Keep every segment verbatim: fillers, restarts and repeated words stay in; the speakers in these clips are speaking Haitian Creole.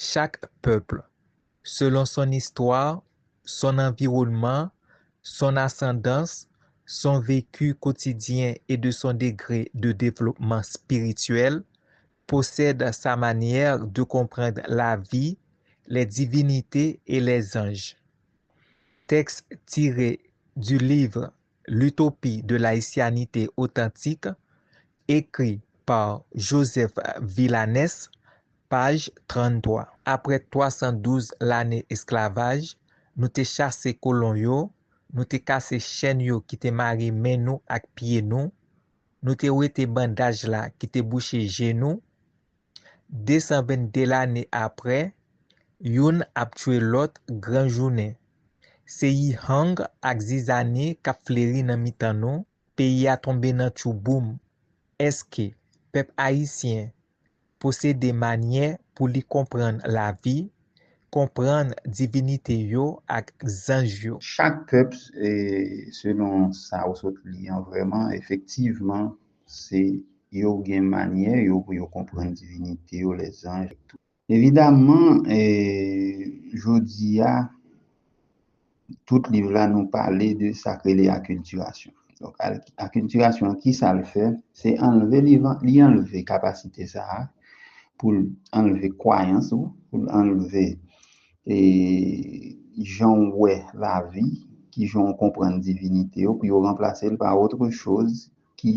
Chaque peuple, selon son histoire, son environnement, son ascendance, son vécu quotidien et de son degré de développement spirituel, possède sa manière de comprendre la vie, les divinités et les anges. Texte tiré du livre L'utopie de l'haïtianité authentique, écrit par Joseph Villanès, page tranntrwa. Apre twa san douz lane esklavaj, nou te chase kolon yo, nou te kase chèn yo ki te mare men nou ak pye nou, nou te wete bandaj la ki te bouche je nou, de san vennde lane apre, youn ap tchwe lòt gran jounen. Se yihang ak zizani k ap fleri nan mitan nou. Peyi a tonbe nan tchouboum. Èske pèp ayisyen posede manyè pou li konprann lavi, konprann divinite yo ak zanj yo? Chak pèp, e, selon sa ou sot li an, vrèman, efektivman, se yo gen manyè yo pou yo konprann divinite yo, lèzanj, tout. Evidaman, e, jodi a, tout liv la, nou pale de sa k rele akiltirasyon. Donk, al- akiltirasyon an, ki sa l fè? Se anlve, li, li anlve kapasite sa a pou l anlve kwayans ou, pou l anlve, e, jan w wè lavi, ki jan w konprann divinite yo, pou yo ranplase l pa otre choz ki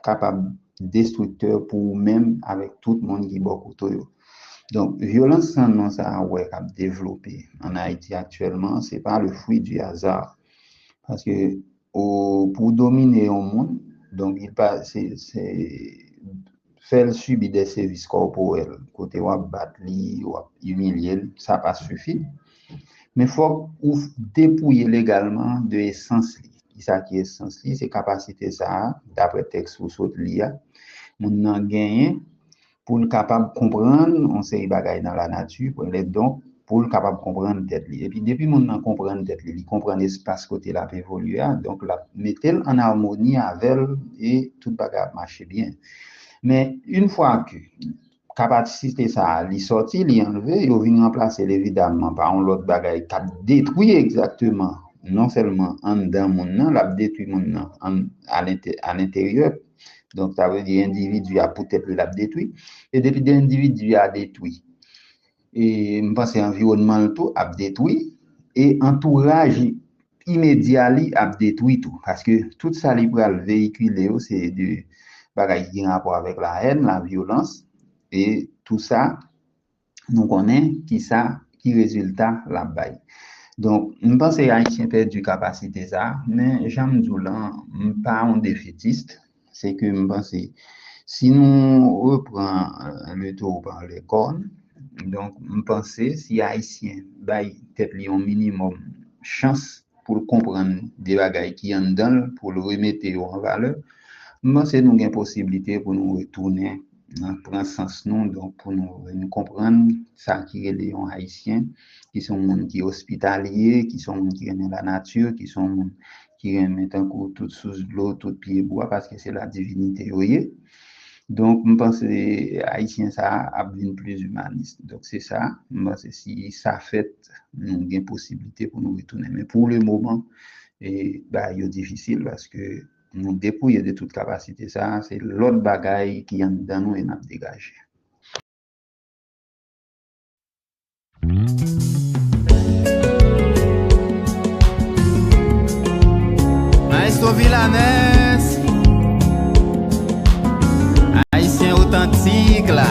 kapab destriktè pou ou menm avèk tout moun ki bò kote w yo. Donk, vyolans san non sa a ou wè k ap devlope ann Ayiti aktyèlman, se pa le fruit du hasard. Paske, o, pou w domine yon moun, donk, il pa, se, se fè l sibi de sevis kòporèl, kote w ap bat li, w ap imilye l, sa pa sifi. Men fòk ou depouye legalman de esans li. Kisa ki esans li? Se kapasite sa a, dapre tèks ou sot li a, moun nan genyen pou l kapab konprann yon seri bagay nan lanati, donk, pou l kapab konprann tèt li. Epi depi moun nan konprann tèt li, li konprann espas kote l ap evolye a, donk l ap mete l ann amoni avè l e tout bagay ap mache byen. Men, yon fwa ke kapasite sa a, li sòti, li anlve, yo vin ranplase l evidaman pa yon lòt bagay k ap detwi egzakteman, non sèlman anndan moun nan, l ap detwi moun nan an, a lente- a lenteryè. Donk, sa vle di endividi a pou tèt li l ap detwi. E depi de endividi a detwi, e m panse anviwònman l tou ap detwi, e antouraj imedya li ap detwi tou. Paske tout sa li pral veyikile yo, se de bagay ki gen rapò avèk lahèn, lavyolans, e tou sa, nou konnen ki sa, ki rezilta l ap bay. Donk, m panse Ayisyen pèdi kapasite sa a, men jan m di w lan, m pa yon defitis, se ke m panse, si nou repran, euh, le taureau par les cornes, donk, m panse si Ayisyen bay tèt li yon minimòm chans pou l konprann de bagay ki anndan l, pou l remete yo an valè, m panse nou gen posiblite pou nou retounen nan pran sans nou, donk pou nou vin konprann sa ki rele yon Ayisyen, ki se yon moun ki ospitalye, ki se yon moun ki renmen lanati, ki se yon moun ki renmen tankou tout sous dlo, tout pyebwa, paske se la divinite yo ye. Donk, m panse Ayisyen sa a ap vin pli imanis. Donk, se sa, m panse si sa fèt, nou gen posiblite pou nou retounen. Men pou le moman, e, bagay yo difisil paske nou depouye de tout kapasite sa a, se lòt bagay ki anndan nou e n ap degaje. Maestro Villanes, Ayisyen otantik la.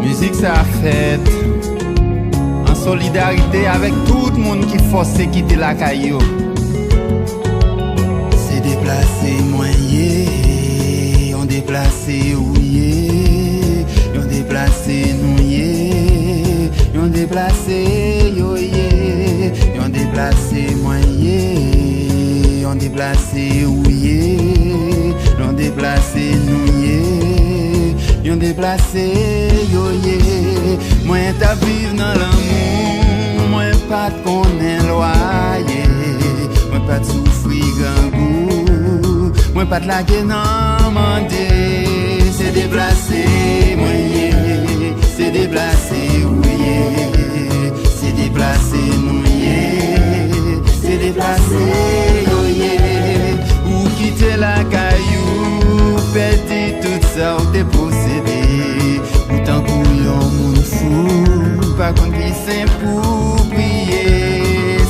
Mizik sa a fèt an solidarite avèk tout moun ki fòse kite lakay yo. Se deplase mwen ye, yon deplase ou ye, yon deplase nou ye, yon deplase yo ye, yon deplase mwen ye, yon deplase ou ye, yon deplase nou ye, yon deplase yo ye. Mwen t ap viv nan lanmou, mwen pa t konnen lwa ye. Mwen pa t soufri grangou, mwen pa t lage nan mande. Se deplase mwen ye, Sen pou priye,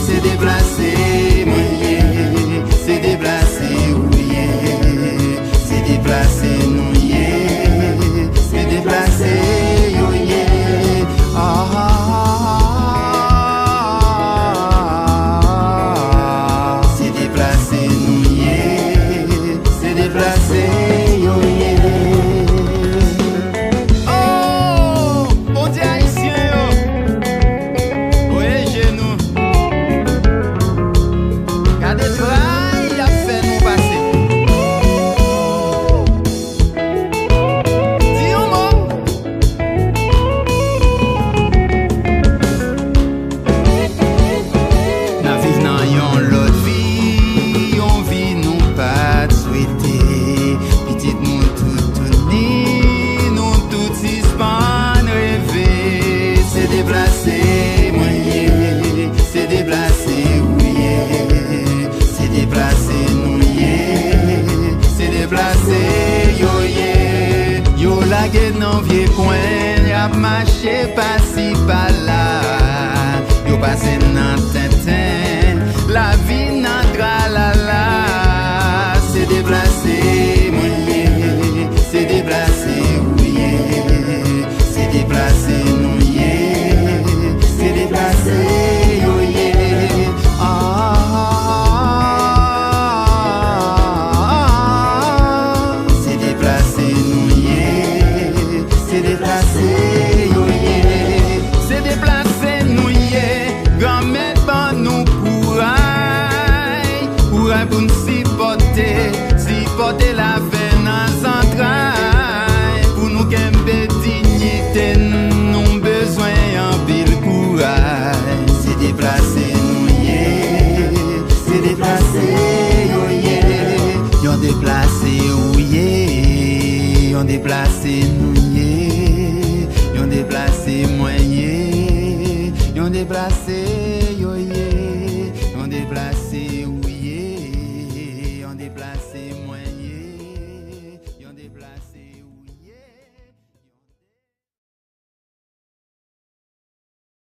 se deplase mwen ye, se deplase ou ye, se deplase nou ye, se deplase yo ye. Ah, se deplase nou ye, se deplase yo ye. Oh, Bondye ayisyen yo, voye je nou. Gade tray y ap fè nou pase. Di yon mo. N ap viv nan yon lòt vi, yon vi nou pa t swete. Pitit nou tout touni, nou tout sispann reve. Se deplase mwen ye, se deplase ou ye, se deplase nou ye, se deplase yo ye. Yo lage nan vye kwen, y ap mache pasi pala. Yo pase nan tenten, lavi nan tralala. Se deplase mwen ye, se deplase ou ye, se deplase nou ye, se deplase yo ye. Ah, se deplase nou ye, se deplase yo ye, se deplase nou ye. Granmèt ban nou kouray, kouray pou n sipòte, sipòte lavè nan zantray. Pou nou kenbe diyite n, nou bezwen anpil kouray. Se deplase nou ye, se deplase yo ye. Yon deplase ou ye, yon deplase nou ye, yon deplase mwen ye, yon deplase